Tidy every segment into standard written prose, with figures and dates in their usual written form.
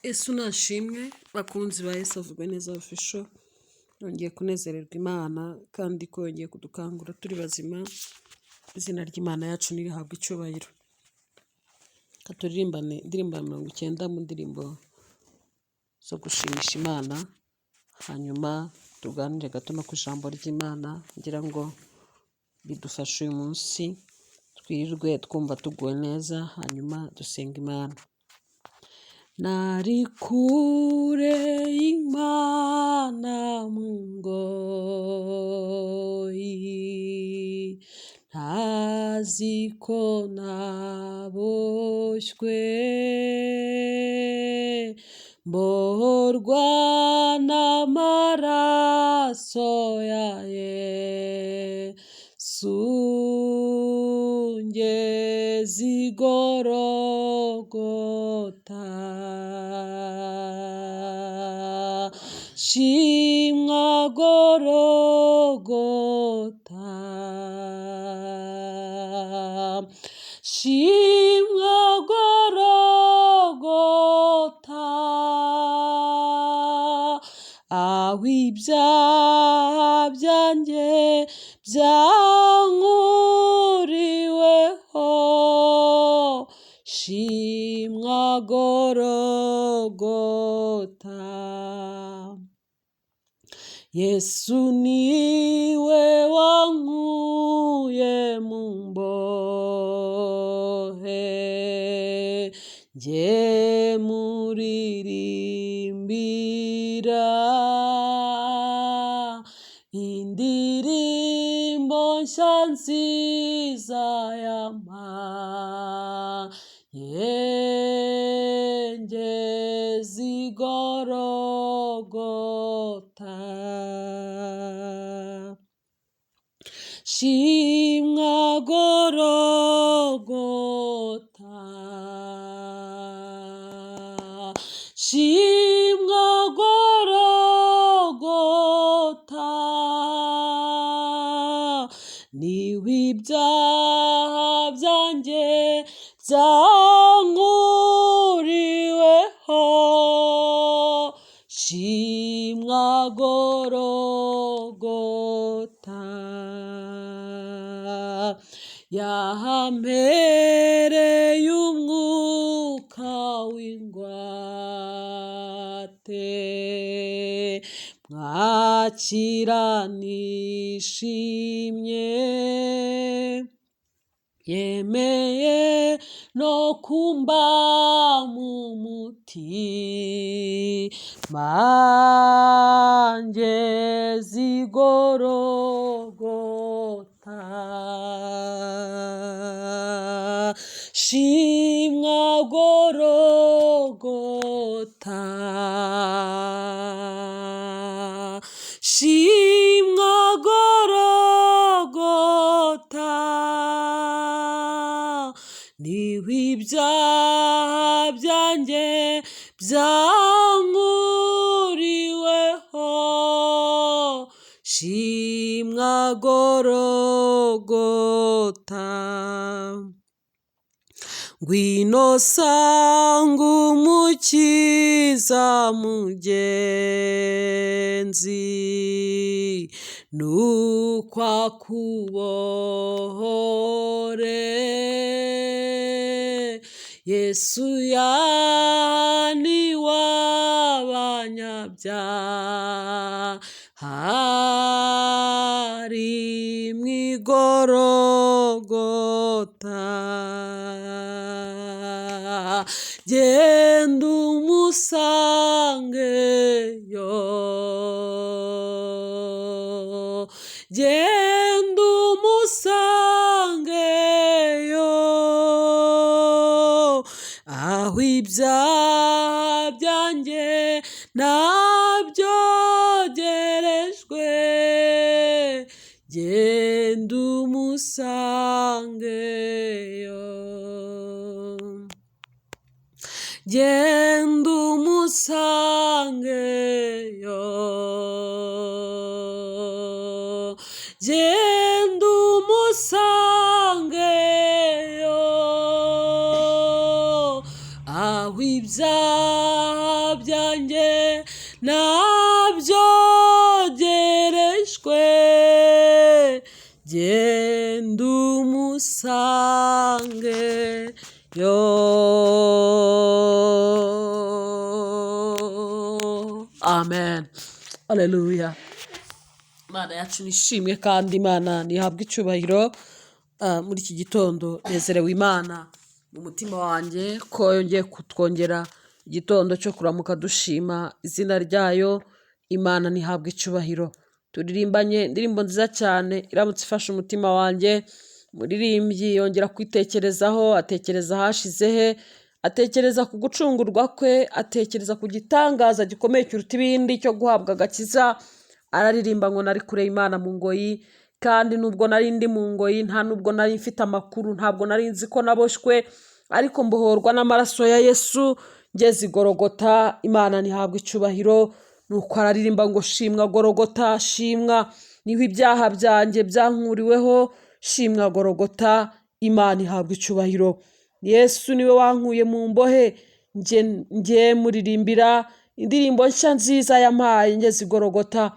Yesu nashimwe bakunzi ba Yesu avugwe neza official, yongeye kunezererwa Imana kandi ko yongeye kudukangura turi bazima, izina ry'Imana yacu nirihabwe icyubahiro. Reka turirimbane indirimbo ya 90 mu ndirimbo zo gushimisha Imana, hanyuma tuganire gato no ku ijambo ry'Imana ngira ngo bidufashe uyu munsi, twirirwe twumva tuguwe neza, hanyuma dusenga Imana. Nari kure y'Imana mu ngoyi, ntazi ko naboshywe, mbohorwa n'amaraso ya Yesu, ngeze i Gologota. Shimwa Gologota, shimwa Gologota, aho ibyaha byanjye byankuriweho, shimwa Gologota. Yesu niwe wankuye mu mbohe, njye muririmbira indirimbo nshya nziza yampaye, ngeze i Gologota. Shimwa Gologota, shimwa Gologota, niwe ibyaha byanjye byankuriweho, shimwa Gologota. Yahampereye umwuka w'ingwate, mwakira nishimye, yemeye no kumba mu mutima, ngeze i Gologota. Shimwa Gologota, shimwa Gologota, niho ibyaha byanjye byankuriweho, shimwa Gologota. Ngwino sanga Umukiza mugenzi, nuko akubohore, Yesu yaniwe abanyabyaha, ari mu i Gologota. Genda umusangeyo, genda umusangeyo, aho ibyaha byanjye nabyogerejwe, genda umusangeyo, genda umusangeyo, genda umusangeyo, aho ibyaha byanjye nabyogerejwe, genda umusange yo. Amen, aleluya. Imana yacu nishimwe kandi Imana ntihabwe icyubahiro. Muri iki gitondo nezerewe Imana mu mutima wanjye ko yongeye kutwongera igitondo cyo kuramuka dushima izina ryayo. Imana ntihabwe icyubahiro. Turirimbanye indirimbo nziza cyane iramutse ifashe umutima wanjye. Umuririmbyi yongera kwitekerezaho, atekereza ahashize he, atekereza ku gucungurwa kwe, atekereza ku gitangaza gikomeye kiruta ibindi cyo guhabwa agakiza. Araririmba ngo nari kure Imana mu ngoyi, kandi nubwo nari ndi mu ngoyi nta nubwo nari mfite amakuru, ntabwo nari nzi ko naboshywe, ariko mbohorwa n'amaraso ya Yesu ngeze i Gorogota. Imana ntihabwa icyubahiro. Nuko araririmba ngo shimwa Gorogota, shimwa niho ibyaha byanjye byankuriweho, shimwa Gorogota. Imana ihabwa icyubahiro. Yesu niwe wankuye mu mbohe, njye muririmbira indirimbo nshya nziza yampaye ngeze i Gorogota.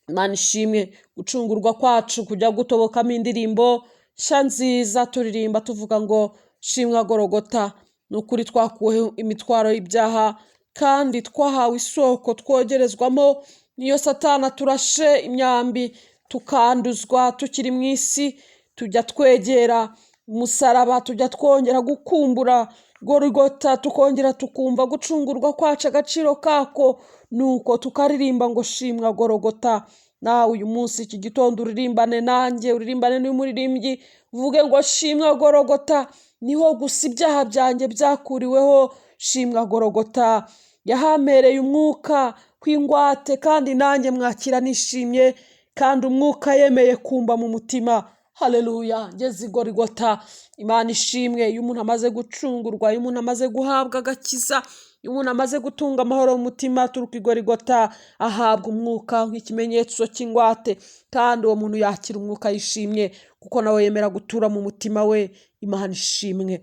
Imana ishimwe. Gucungurwa kwacu kujya gutobokamo indirimbo nshya nziza turirimba tuvuga ngo shimwa Gorogota. Ni ukuri twakuweho imitwaro y'ibyaha kandi twahawe isoko twogerezwamo. Niyo Satana turashe imyambi tukanduzwa tukiri mu isi, tujya twegera umusaraba, tujya twongera gukumbura Gorogota, tukongera tukumva gucungurwa kwacu agaciro kako, nuko tukaririmba ngo shimwa Gorogota. Nawe uyu munsi iki gitondo uririmbane nanjye, uririmbane n'umuririmbyi, uvuge ngo shimwa Gorogota, niho gusa ibyaha byanjye byakuriweho, shimwa Gorogota. Yahampereye umwuka kw'ingwate kandi nanjye mwakira nishimye, kandi umwuka yemeye kumba mu mutima. Haleluya, ngeze i Gorogota. Imana ishimwe. Iyo umuntu amaze gucungurwa, iyo umuntu amaze guhabwa agakiza, iyo umuntu amaze gutunga amahoro mu mutima aturuka i Gorogota, ahabwa umwuka nk'ikimenyetso cy'ingwate, kandi uwo muntu yakira umwuka yishimye kuko nawe yemera gutura mu mutima we. Imana ishimwe.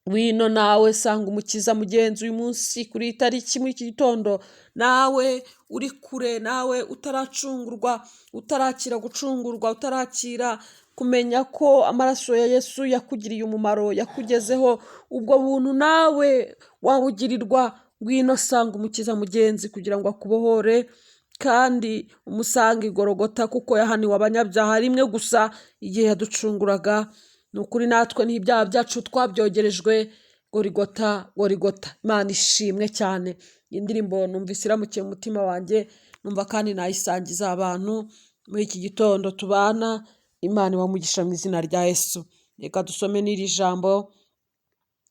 Wino nawe sanga umukiza mugenzi uyu munsi kuri iyi tariki muri iki gitondo, nawe uri kure, nawe utaracungurwa, utarakira gucungurwa, utarakira kumenya ko amaraso ya Yesu yakugiriye umumaro, yakugezeho, ubwo buntu nawe wabugirirwa. Ngwino sanga umukiza mugenzi kugira ngo akubohore, kandi umusange i Gorogota kuko yahaniwe abanyabyaha rimwe gusa igihe yaducunguraga. Ni ukuri natwe n'ibyaha byacu twabyogerejwe Gorigota, Gorigota. Imana ishimwe cyane. Iyi ndirimbo numvise iramukiye mu mutima wanjye, numva kandi nayisangiza abantu muri iki gitondo tubana. Imana ibamugisha mu izina rya Yesu. Reka dusome n'iri jambo,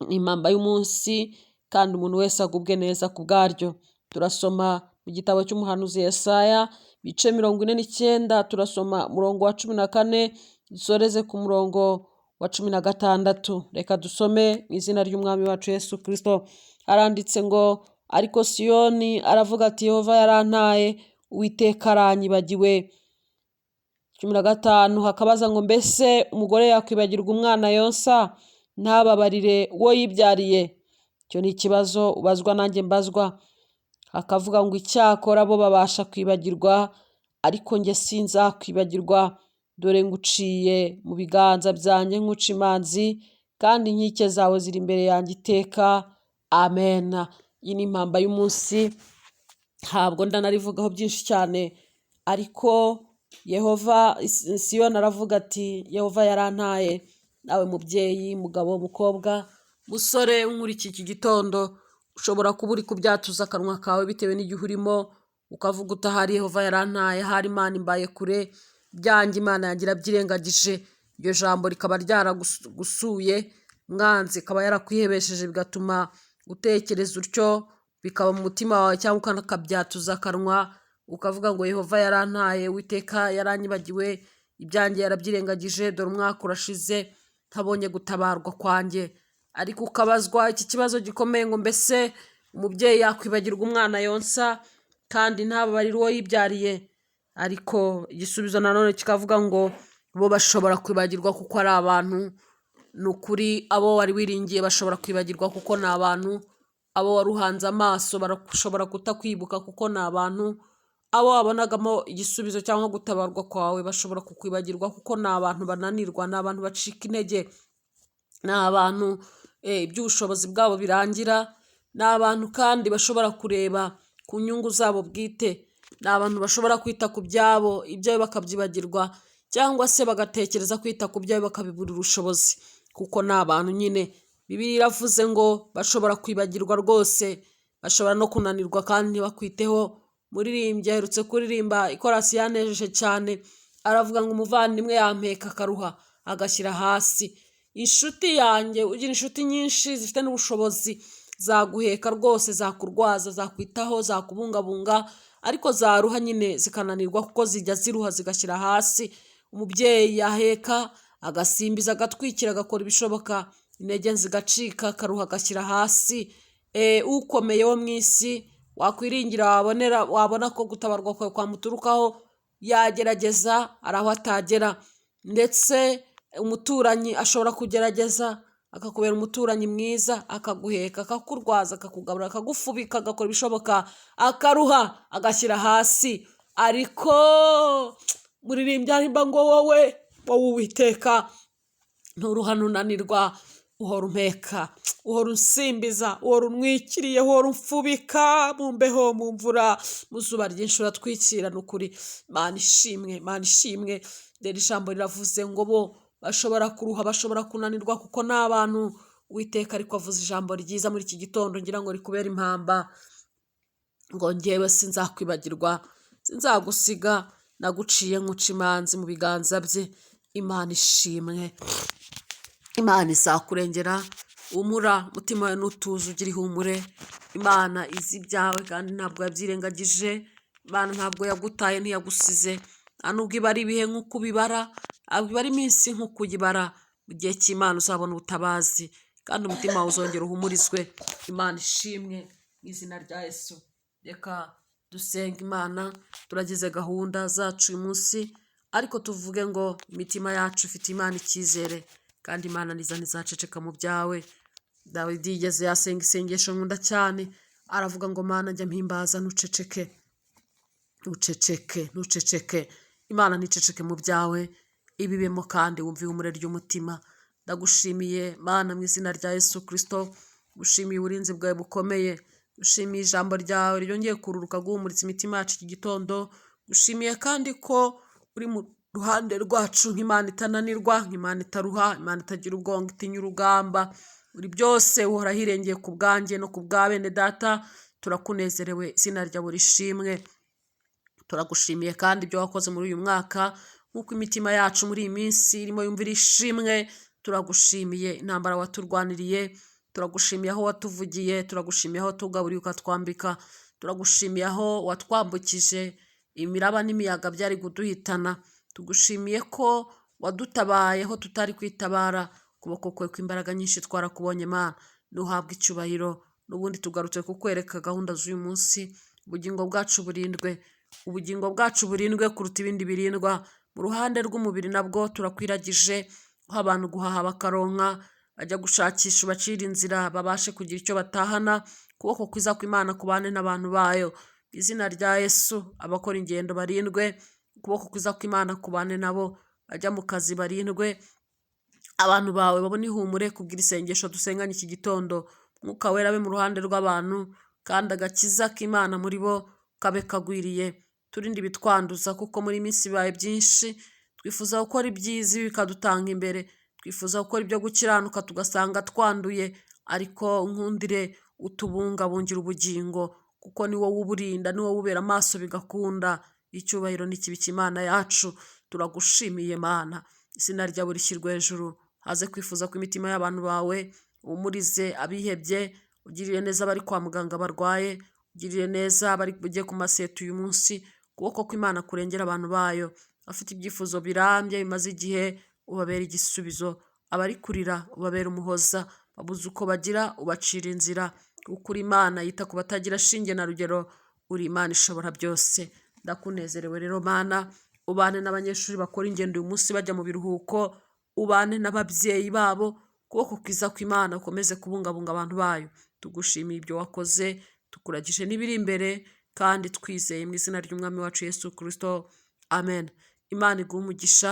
impamba y'umunsi, kandi umuntu wese agubwe neza ku bwaryo. Turasoma mu gitabo cy'umuhanuzi Yesaya ibice 49, turasoma umurongo wa 14 dusoreze ku murongo wa 16. Reka dusome mu izina ry'umwami wacu Yesu Kristo. Haranditse ngo ariko Siyoni aravuga ati Yehova yarantaye, Uwiteka aranyibagiwe. 15 hakabaza ngo mbese umugore yakwibagirwa umwana yonsa ntababarire uwo yibyariye? Icyo ni ikibazo ubazwa nanjye mbazwa. Hakavuga ngo icyakora bo babasha kwibagirwa, ariko njye sinzakwibagirwa. Dore nguciye mu biganza byanjye nkuca imanzi, kandi inkike zawe ziri imbere yanjye iteka. Amen. Iyi ni impamba y'umunsi, ntabwo ndanarivugaho byinshi cyane, ariko Yehova Siyoni aravuga ati Yehova yarantaye. Nawe mubyeyi, mugabo, mukobwa, musore unkurikiye iki gitondo, ushobora kuba uri kubyatuza akanwa kawe bitewe n'igihe urimo, ukavuga uti ahari Yehova yarantaye, ahari Imana imbaye kure, ibyanjye Imana yanjye irabyirengagije. Iryo jambo rikaba ryaragusuye, umwanzi akaba yarakwihebesheje bigatuma utekereza utyo, bikaba mu mutima wawe cyangwa ukanabyatuza akanwa, ukavuga ngo Yehova yarantaye, Uwiteka yaranyibagiwe, ibyanjye yarabyirengagije, dore umwaka urashize ntabonye gutabarwa kwanjye. Ariko ukabazwa iki kibazo gikomeye ngo mbese umubyeyi yakwibagirwa umwana yonsa kandi ntababarire uwo yibyariye? Ariko igisubizo nanone kikavuga ngo bo bashobora kwibagirwa kuko ari abantu. Ni ukuri abo wari wiringiye bashobora kwibagirwa kuko ni abantu, Abo wari uhanze amaso barashobora kutakwibuka kuko ni abantu. Abo wabonagamo igisubizo cyangwa gutabarwa kwawe bashobora kukwibagirwa kuko ni abantu bananirwa, ni abantu bacika intege, ni abantu iby'ubushobozi bwabo birangira, ni abantu kandi bashobora kureba ku nyungu zabo bwite, ni abantu bashobora kwita ku byabo ibyawe bakabyibagirwa, cyangwa se bagatekereza kwita ku byawe bakabiburira ubushobozi kuko ni abantu nyine. Bibiliya iravuze ngo bashobora kwibagirwa rwose, bashobora no kunanirwa kandi ntibakwiteho. Muririmbyi aherutse kuririmba ikorasi yanejeje cyane, aravuga ngo umuvandimwe yampeka akaruha agashyira hasi. Inshuti yanjye, ugira inshuti nyinshi zifite n'ubushobozi, zaguheka rwose, zakurwaza, zakwitaho, zakubungabunga, ariko zaruha nyine zikananirwa kuko zijya ziruha zigashyira hasi. Umubyeyi yaheka agasimbiza, agatwikira, agakora ibishoboka, intege zigacika, akaruha agashyira hasi. Ukomeye wo mu isi wakwiringira, wabona ko gutabarwa kwawe kwamuturukaho, yagerageza hari aho atagera. Ndetse umuturanyi ashobora kugerageza akakubera umuturanyi mwiza, akaguheka, akakurwaza, akakugaburira, akagufubika, agakora ibishoboka, akaruha agashyira hasi. Ariko muririmbyi aririmba ngo wowe, wowe Uwiteka, nturuha ntunanirwa, uhora umpeka, uhora unsimbiza, uhora untwikiriye, uhora umfubika mu mbeho, mu mvura, mu zuba ryinshi uratwikira. Ni ukuri Imana ishimwe, Imana ishimwe. Rero ijambo riravuze ngo bo bashobora kuruha, bashobora kunanirwa kuko ni abantu. Uwiteka ariko avuze ijambo ryiza muri iki gitondo, ngira ngo rikubere impamba, ngo njyewe sinzakwibagirwa, sinzagusiga, naguciye nkuca imanzi mu biganza bye. Imana ishimwe, Imana izakurengera. Humura, umutima wawe nutuza ugira ihumure. Imana izi ibyawe kandi ntabwo yabyirengagije. Imana ntabwo yagutaye, ntiyagusize. Nta nubwo ibara ibihe nk'uko ubibara, ntabwo ibara iminsi nk'uko uyibara. Mu gihe cy'Imana uzabona ubutabazi kandi umutima wawe uzongera uhumurizwe. Imana ishimwe mu izina rya Yesu. Reka dusenge Imana. Turagize gahunda zacu uyu munsi, ariko tuvuge ngo imitima yacu ifite Imana icyizere, kandi Imana niza ntizaceceka mu byawe. Dawidi yigeze yasenga isengesho nkunda cyane, aravuga ngo Mana njya mpimbaza ntuceceke, ntuceceke, ntuceceke. Imana nticeceke mu byawe, ibibemo kandi wumve ihumure ry'umutima. Ndagushimiye Mana mu izina rya Yesu Kristo, gushimiye uburinzi bwawe bukomeye, gushimiye ijambo ryawe ryongeye kururuka guhumuritsa imitima yacu iki gitondo, gushimiye kandi ko uri mu ruhande rwacu nk'Imana itananirwa, nk'Imana itaruha, Imana itagira ubwongo, itinya urugamba. Uri byose, uhora hirengeye ku bwanjye no ku bwa bene data. Turakunezerewe, izina ryawe rishimwe. Turagushimiye kandi ibyo wakoze muri uyu mwaka, nk'uko imitima yacu muri iyi minsi irimo yumvira ishimwe. Turagushimiye intambara waturwaniriye, turagushimiye aho watuvugiye, turagushimiye aho tugaburiye ukatwambika, turagushimiye aho watwambukije imiraba n'imiyaga byari kuduhitana. Tugushimiye ko wadutabaye aho tutari kwitabara, ukuboko kwawe kw'imbaraga nyinshi twarakubonye. Mana, ntuhabwe icyubahiro. N'ubundi tugarutse kukwereka gahunda z'uyu munsi. Ubugingo bwacu burindwe, ubugingo bwacu burindwe kuruta ibindi birindwa. Mu ruhande rw'umubiri nabwo turakwiragije, uha abantu guhaha bakaronka, bajya gushakisha ubacira inzira babashe kugira icyo batahana. Ukuboko kwiza kw'Imana kubane n'abantu bayo, mu izina rya Yesu. Abakora ingendo barindwe, ukuboko kwiza kw'Imana kubane nabo, bajya mu kazi barindwe. Abantu bawe babone ihumure kubwira isengesho dusenganye iki gitondo. Mwuka Wera abe mu ruhande rw'abantu, kandi agakiza k'Imana muri bo kabe kagwiriye. Turinde ibitwanduza kuko muri iyi minsi bibaye byinshi. Twifuza gukora ibyiza bikadutanga imbere, twifuza gukora ibyo gukiranuka tugasanga twanduye, ariko nkundire utubungabungira ubugingo, kuko ni wowe uburinda, ni wowe ubera amaso bigakunda. Icyubahiro n'ikibi cy'Imana yacu. Turagushimiye Mana, izina ryawe rishyirwe hejuru. Haze kwifuza kw'imitima y'abantu bawe, uhumurize abihebye, ugirire neza abari kwa muganga barwaye, ugirire neza abari bujye ku maseta uyu munsi. Ukuboko kw'Imana kurengera abantu bayo. Abafite ibyifuzo birambye bimaze igihe, ubabera igisubizo. Abari kurira ubabera umuhoza, babuze uko bagira ubacira inzira, kuko uri Imana yita ku batagira shinge na rugero, uri Imana ishobora byose. Ndakunezerewe rero Mana, ubane n'abanyeshuri bakora ingendo uyu munsi bajya mu biruhuko, ubane n'ababyeyi babo, ukuboko kwiza kw'Imana ukomeze kubungabunga abantu bayo. Tugushimiye ibyo wakoze, tukuragije n'ibiri imbere, kandi twizeye mu izina ry'Umwami wacu Yesu Kirisito, amen. Imana iguhe umugisha,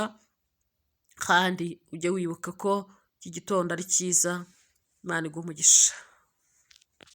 kandi ujye wibuka ko iki gitondo ari cyiza. Imana iguhe umugisha.